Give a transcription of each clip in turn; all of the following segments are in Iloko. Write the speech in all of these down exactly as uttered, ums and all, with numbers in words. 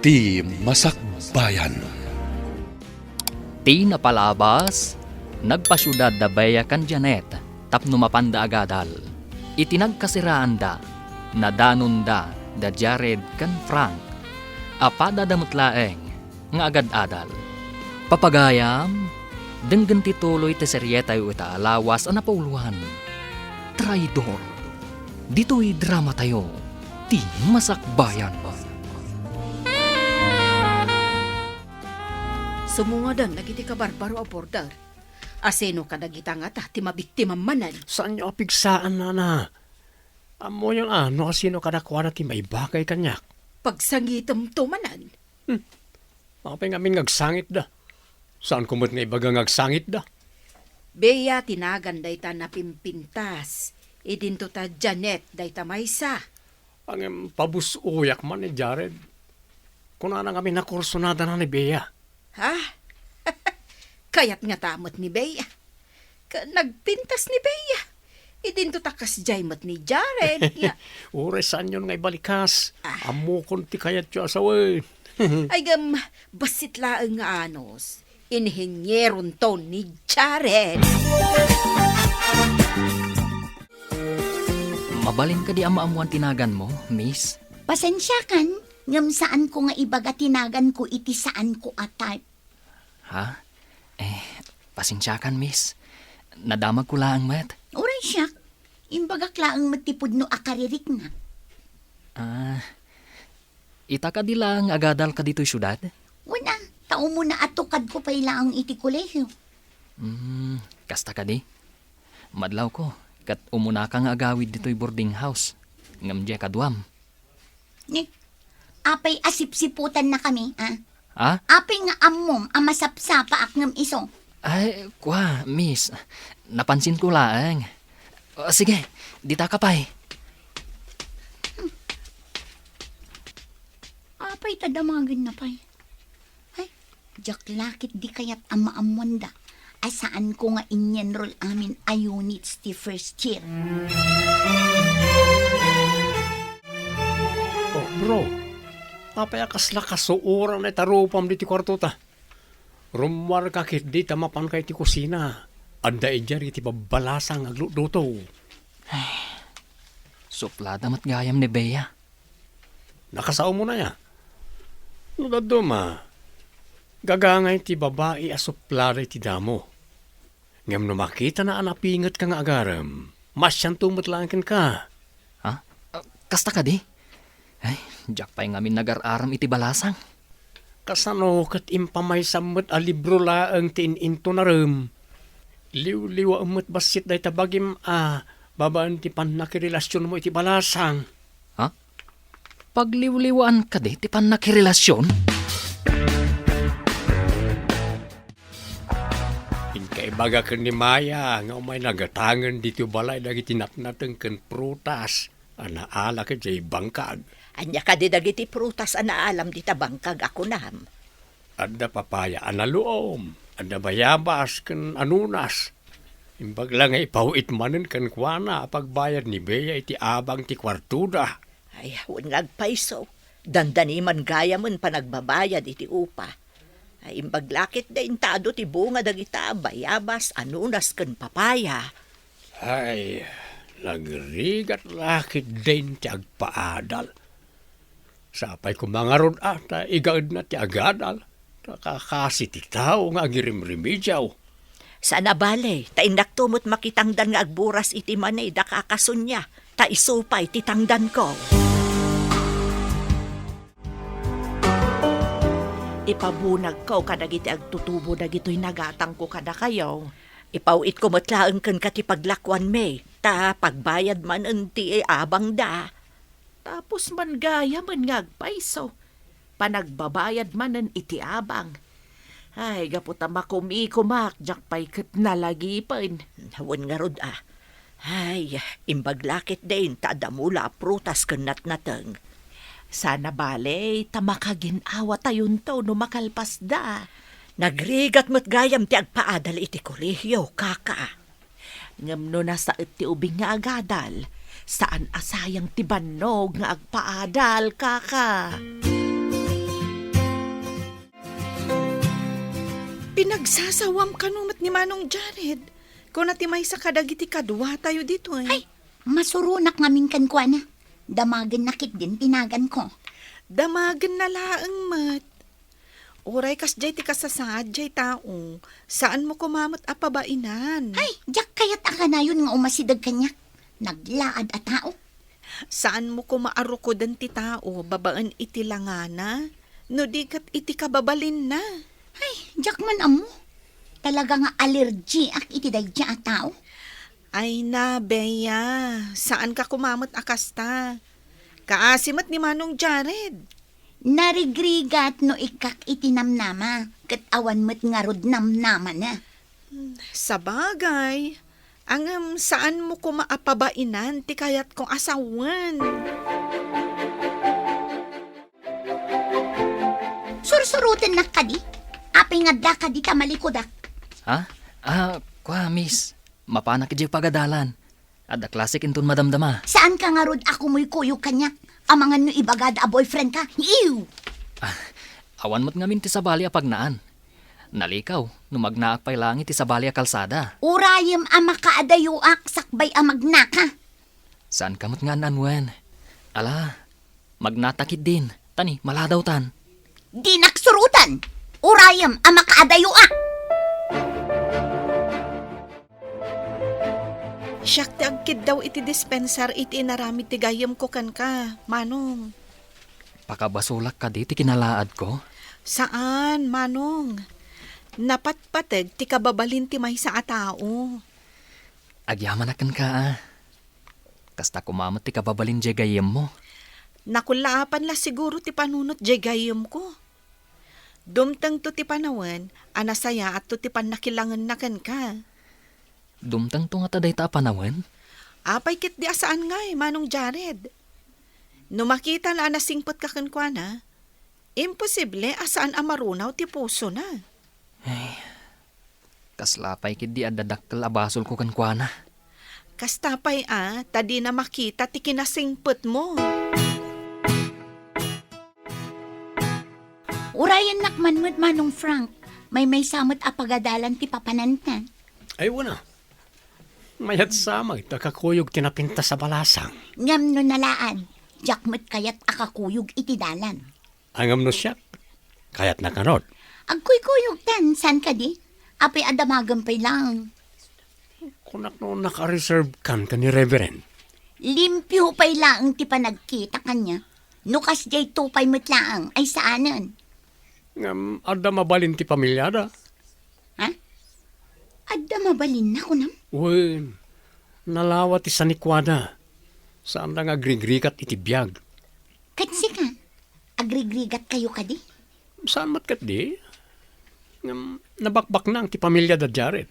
Ti Masakbayan. Ti napalabas, nagpasiudad da Bea ken Janet tapno mapanda agadal. Iti nagkasiraanda, nadanonda da Jared ken Frank. Apadada met laeng nga agad-adal. Papagayam, denggen ti tuloy ti serietayo ita a lawas a napauluan, Traidor. Ditoy dramatayo, Ti Masakbayan. Sumungoden dagiti kabarbaro a border. Asino kadagita ngata ti mabiktima manen? Saanyo a pigsaan, nana. Ammoyon a no asino kadakuada ti maibagay kaniak. Pagsangitemto manen. Hmm. Apay ngamin nga agsangitda? Saanko met nga ibaga nga agsangitda. Bea ti nagan dayta napimpintas. Idinto ta Janet dayta maysa. Ngem pabus-oyak man ni Jared. Kunana ngamin a kursunadana ni Bea. Ha? Kayat ngata met ni Bea. Ka-, nagpintas ni Bea. Idinto ta kasdiay met ni Jared. Nga, uray saanyon nga ibalikas. Ah. Ammokon ti kayatyo a sawen. Ay, ngem, bassit laeng nga anus. Inhinieronto ni Jared. Mabalin kadi a maammuan ti naganmo, miss? Pasensiakan, ngem saanko nga ibaga ti naganko iti saanko a type. Ha? Eh, pasensiakan, miss. Nadamagko laeng met. Uray siak. Imbagak laeng met ti pudno a kaririknak. Ah, ita kadi laeng agadalka ditoy siudad? Wen a, ta umuna a tukadko pay laeng iti kolehio. Hmm, kasta kadi? Madlawko, ket umunaka nga agawid ditoy boarding house. Ngem diay kaduam. Ni, apay a sipsiputannakami, a? Ha? Apay nga ammom a masapsapaak ngem isu? Ay, kua, miss. Napansinko laeng. O, sige, ditaka pay. Hmm. Apay ta damagenna pay? Ay, diak la ketdi kayat a maammoanda a saanko nga in-enroll amin a units ti first year. Oh, bro, apay a kasla kasuoran ita rupam ditoy kuartota? Rummuarka ketdi ta mapanka iti kusina. Adda idiay dagiti babbalasang nga aglutluto. Ay, suplada met gayam ni Bea. Nakasaomo na ya. No dadduma, gagangay ti babai a suplada iti damo. Ngem no makitana a napingetka nga agarem, maasianto met laeng kenka. Ha? Ah, kasta kadi? Ay, diak pay ngamin nagar-aram iti balasang. Kasano ket impamaysam met a libro laeng ti in-intunarem? Liwliwaem met bassit dayta bagim a babaen ti pannakirelasionmo iti balasang. Ha? Pagliwliwaan kadi ti pannakirelasion? Inkaibaga ken ni Maya nga umay nagatangen ditoy balay dagiti natnateng ken prutas a naalak idiay bangkag. Ania kadi dagiti prutas a naalam dita bangkag a kunam? Adda papaya a naluom, adda bayabas ken anunas. Imbag la nga ipaw-it manen kenkuana a pagbayad ni Bea iti abang ti kuartoda. Ay, wen nga agpayso, dandani man gayamen panagbabayad iti upa. Ay, imbag la ketdi inta adu ti bunga dagita bayabas, anunas, ken papaya. Ay, nagrigat la ketdi ti agpaadal. Sapay koma ngarud a ta igaedna ti agadal, ta kakasi ti tao nga agirimrimidiaw. Saan a bale, ta innakto met makitangdan nga agburas iti mani da kakasunia, ta isu pay ti tangdanko. Ipabunagko kadagiti agtutubo dagitoy nagatangko kadakayo. Ipaw-itko met laeng kenka ti paglakuanmi, ta pagbayad manen ti abangda. Tapos man gayamen nga agpayso, panagbabayad manen iti abang. Ay, gapu ta makumikomak, diak pay ket nalagipen. Wen ngarud a. Ay, imbag la ketdi inta adda mula a prutas ken natnateng. Saan a bale, ta makagin-awatayonto no makalpasda. Nagrigat met gayam ti agpaadal iti kolehio, kaka. Ngem no nasaet ti ubing nga agadal, saan a sayang ti bannog nga agpaadal, kaka. Pinagsasawam kano met ni Manong Jared. Kuna ti maysa kadagiti kaduatayo ditoy. Ay, masuronak ngamin kenkuana. Damagenna ketdin ti naganko. Damagenna laeng met. Uray kasdiay ti kasasaad diay tao, saanmo koma met a pabainan. Ay, diak kayat a kanayon nga umasideg kaniak. Naglaad a tao. Saanmo koma a rukoden ti tao babaen iti langana, no di ket iti kababalinna. Ay, diak man ammo. Talaga nga alergiak iti daydiay a tao. Ay na, Bea, saanka koma met a kasta. Kaasi met ni Manong Jared. Narigrigat no ikkak iti namnama, ket awan met ngarud namnamana. Hmm, sabagay, ngem saanmo koma a pabainan ti kayatko a sawen. Sursurotennak kadi? Apay nga adda kadi ta malikudak? Ha? Ah, kua, miss. Mapanak idiay pagadalan. Adda klasek inton madamdama. Saanka ngarud a kumuykuyog kaniak? Amangan no ibagada a boyfriend ka? Ew! Ah, awan met ngamin ti sabali a pagnaan. Nalikaw no magnaak pay laeng iti sabali a kalsada. Urayem a makaadayoak sakbay a magnaka. Saanka met nga an-anuen? Ala, magnata ketdin, ta ni, maladawtan. Dinak suroten! Urayem a makaadayoak! Siak ti agkiddaw iti dispensar iti inaramid ti gayyemko kenka, Manong. Pakabasolak kadi ti kinalaadko? Saan, Manong. Napatpateg ti kababalin ti maysa a tao. Agyamanak kenka, a. Kasta koma met ti kababalin diay gayyemmo. Nakullaapan la siguro ti panunot diay gayyemko. Dumtengto ti panawen a nasayaatto ti pannakilangenna kenka. Dumtengto ngata dayta a panawen? Apay ketdi a saan ngay, Manong Jared? No makitana a nasingpetka kenkuana, imposible a saan a marunaw ti pusona. Ay, kasla pay ketdi adda dakkel a basolko kenkuana. Kasta pay a, ta dina makita ti kinasingpetmo. Urayennak man met, Manong Frank. Maymaysa met a pagadalan ti papanantan. Ay, wen a. Mayat sa met a kakuyog ti napintas a balasang. Ngem no nalaad, diak met kayat a kakuyog iti dalan. Ngem no siak, kayatnak ngarud. Agkuykuyogtan, saan kadi? Apay a damagem pay laeng. Kunak no naka-reserve kan ken ni Reverend. Limpio pay laeng ti panagkita kaniak. No kasdiay to pay met laeng, ay saanen. Ngem adda mabalin ti pamiliada. Ha? Adda mabalinna, kunam? Wen, nalawa ti sanikuada. Saanda nga agrigrigat iti biag. Ket sika, agrigrigatkayo kadi? Saan met ketdi? Ngem nabakbaknang ti pamiliada Jared.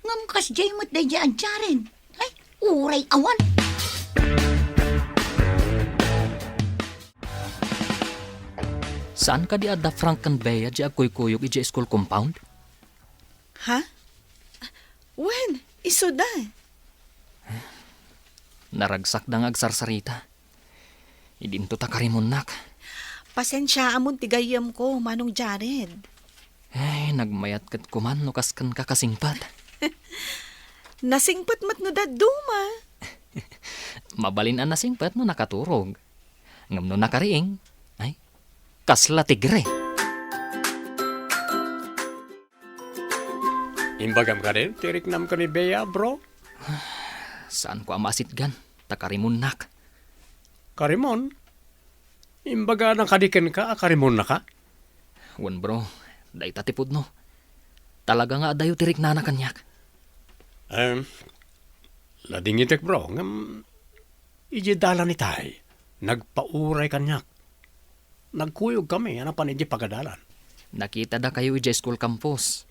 Ngem kasdiay met daydiay a Jared. Ay, uray awan. Saan kadi adda Frank ken Bea diay agkuykuyog idiay school compound? Ha? Wen, isuda. Naragsakda nga agsarsarita. Idinto ta karimonnak. Pasensiaamon ti gayyemko, Manong Jared. Ay, nagmayat ket kuman no kas kenka kasingpet. Nasingpet met no dadduma. Mabalin a nasingpet no nakaturog. Ngem no nakariing, ay, kasla tigre. Imbagam kadin ti riknam ken ni Bea, bro? Saanko a maasitgan, ta karimonnak. Karimon? Imbagana kadi kenka a karimonnaka? Wen, bro, dayta ti pudno. Talaga nga adayo ti riknana kaniak. Em, nadingitek, bro, ngem idiay dalan itay, nagpauray kaniak. Nagkuyogkami a napan idiay pagadalan. Nakitadakayo idiay school campus.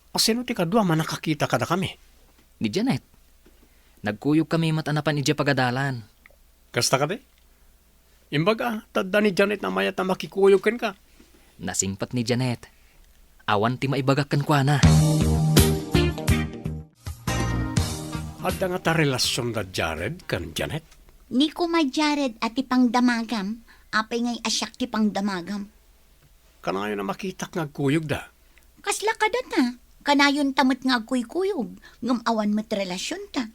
A, sino ti kaduam a nakakita kadakami? Ni Janet. Nagkuyogkami met a napan idiay pagadalan. Kasta kadi? Imbaga, ta adda ni Janet a mayat a makikuyog kenka. Nasingpet ni Janet. Awan ti maibagak kenkuana. Adda ngata relasionda Jared ken Janet? Ni koma Jared a ti pangdamagam, apay ngay a siak ti pangdamagam? Kanayon a makitak nga agkuyogda. Kasla kadata, kanayonta met nga agkuykuyog, ngem awan met relasionta.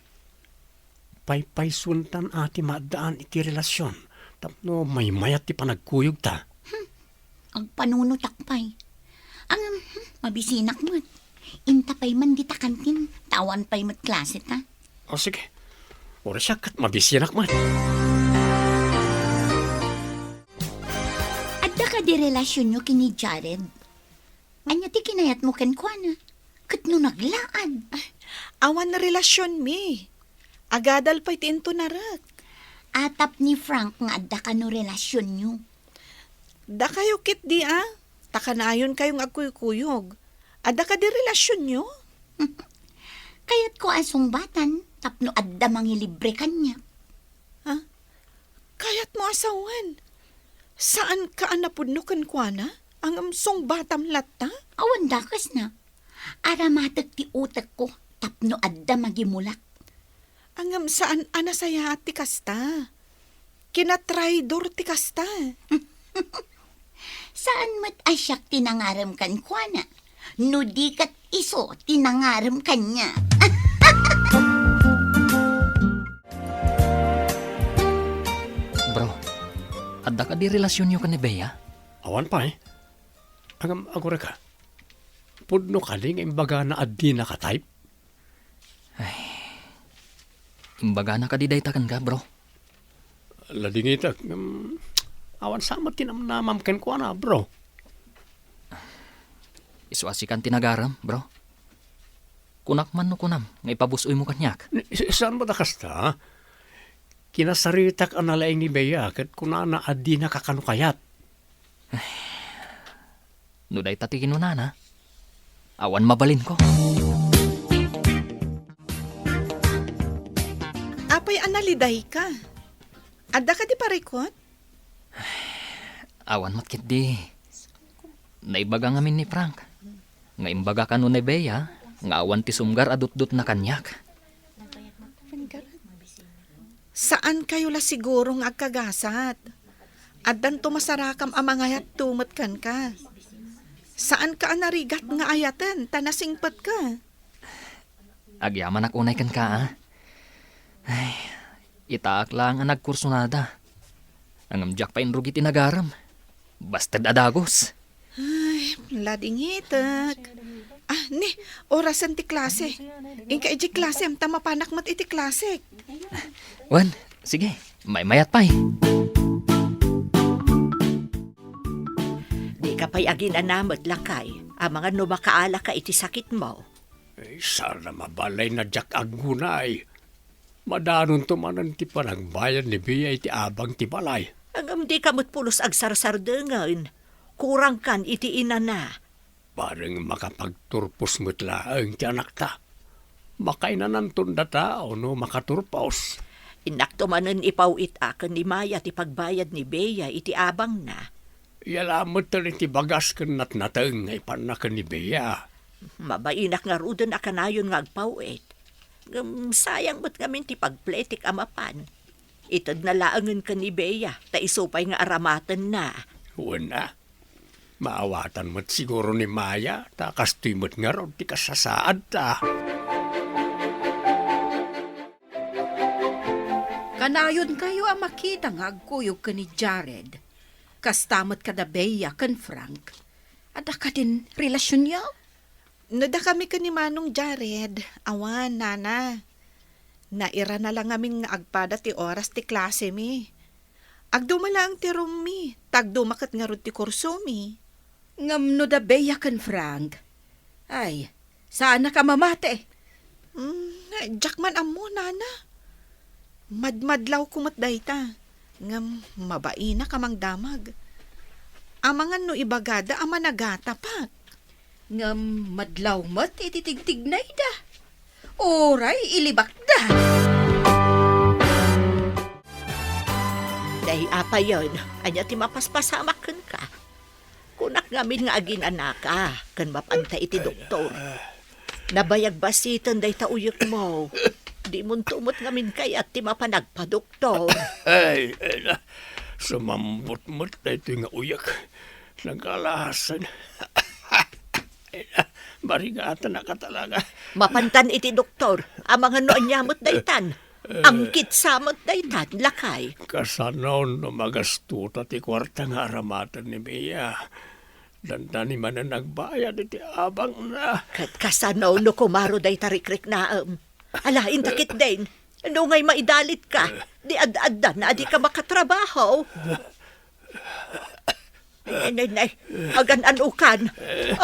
Paypaysuentan a ti maaddaan iti relasion tapno maymayat ti panagkuyogta. Hmm, agpanunotak pay. Ngem, hmm, mabisinak met. Inta pay man dita kantin, ta awan pay met klaseta. O sige, uray siak ket mabisinak met. Adda kadi relasionyo ken ni Jared? Ania ti kinayatmo kenkuana? Ket no naglaad? Awan relasionmi. Agadal pay ti intunarek. Atap ni Frank nga adda kano relasionyo. Dakayo ketdi a, ta kanayonkayo nga agkuykuyog. Adda kadi relasionyo? Kayatko a sungbatan tapno adda mangilibre kaniak. Ha? Kayatmo a sawen? Saanka a napudno kenkuana? Ngem sungbatam latta? Awan dakesna. Aramatek ti utekko tapno adda magimulak. Ngem saan a nasayaat ti kasta. Kinatraidor ti kasta. Saan met a siak ti nangarem kenkuana, no di ket isu ti nangarem kaniak. Bro, adda kadi relasionyo ken ni Bea? Awan pay. Ngem agurayka, pudno kadi nga imbagana a dinaka type? Ay, imbagana kadi dayta kenka, bro? Ladingitek, ngem awan sa met ti namnamam kenkuana, bro. Isu a sikan ti nagarem, bro. Kunak man no kunam nga ipabus-oymo kaniak. Ni, si-, saan met a kasta? Kinasaritak a nalaing ni Bea ket kunana a dinaka kano kayat. No dayta ti kinunana, awan mabalinko. Apay a nalidayka? Adda kadi parikut? Awan met ketdi. Naibaga ngamin ni Frank nga imbaga kano ni Bea nga awan ti sumgar a dutdotna kaniak. Saankayo la siguro nga agkagasat. Addanto masarakam a mangayatto met kenka. Saanka a narigat nga ayaten ta nasingpetka. Agyamanak unay kenka, a. Ay, itaak laeng a nagkursunada. Ngem diak pay inrugi ti nagarem. Basted a dagus. Ay, ladingitek. Ah, ni, orasen ti klase. Inka idiay klasem ta mapanak met iti klasek. Wen, sige, maymayat pay. Dika pay aginana met, lakay, amangan no makaalaka iti sakitmo. Ay, sana mabalay na diak agunay. Madanonto manen ti panagbayad ni Bea iti abang ti balay. Ngem dika met pulos agsarsardengen. Kurangkan iti inana. Bareng makapagturpos met laeng ti anakta. Makainananton data no makaturpos. Innakto manen ipaw-it a ken ni Maya ti pagbayad ni Bea iti abangna. Yalametten iti bagas ken natnateng nga ipanna ken ni Bea. Mabainak ngaruden a kanayon nga agpaw-it. Ngem sayang met ngamin ti pagpletik a mapan. Itedna laengen ken ni Bea, ta isu pay nga aramatenna. Wen a. Maawatan met siguro ni Maya, ta kastoy met ngarud ti kasasaadta. Kanayonkayo a makita nga agkuyog ken ni Jared. Kasta met kada Bea ken Frank. Adda kadin relasionyo? No dakami ken ni Manong Jared, awan, nana. Nairana la ngamin nga agpada ti oras ti klasemi. Agduma laeng ti roommi, ta agduma ket ngarud ti kursomi. Ngem no da Bea ken Frank, ay, saannak a mamati. Mm, diak man ammo, nana. Madmadlawko met dayta, ngem mabainak a mangdamag. Amangan no ibagada a managatapak. Ngem madlaw met iti tigtignayda. Uray ilibakda. Day, apayen, ania ti mapaspasamak kenka? Kunak ngamin nga aginanaka ken mapanta iti doktor. Nabayag basiten dayta uyekmo. Dimonto met ngamin kayat ti mapan agpadoktor. Ay, ay na. Sumambot met daytoy nga uyek. Nagalasen. Marigatanaka talaga. Mapantan iti doktor, amangan no ania met daytan. Angkit sa met daytan, lakay. Kasano no magastuta ti kuarta nga aramaten ni Mia? Dandani manen agbayad iti abangna. Ket kasano no kumaro dayta rikriknaem? Ala, inta ketdin. No ngay maidalit ka, di ad-addan a di ka makatrabaho. Nay, nay, nay. Agan-anukan.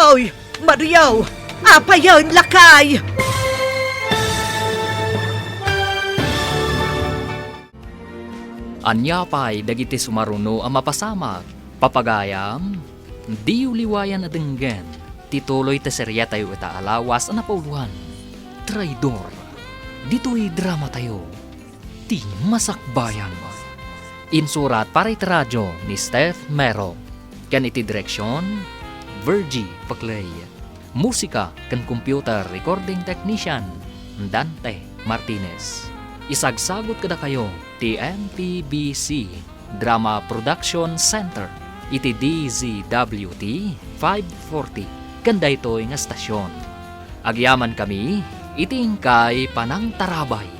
Oy, Mario! Apayen, lakay! Ania pay dagiti sumaruno a mapasamak? Papagayam, diyo liwayan a denggen ti tuloy ti seriatayo ita a lawas a napauloan, Traidor. Ditoy dramatayo, ti masakbayan. Insurat para iti radyo ni Steph Mero, ken iti direksion, Virgie Paclay. Musika ken computer recording technician, Dante Martinez. Isagsagut kadakayo ti M P B C Drama Production Center iti D Z W T five forty ken daytoy nga estasion. Agyamankami iti inkay panangtarabay.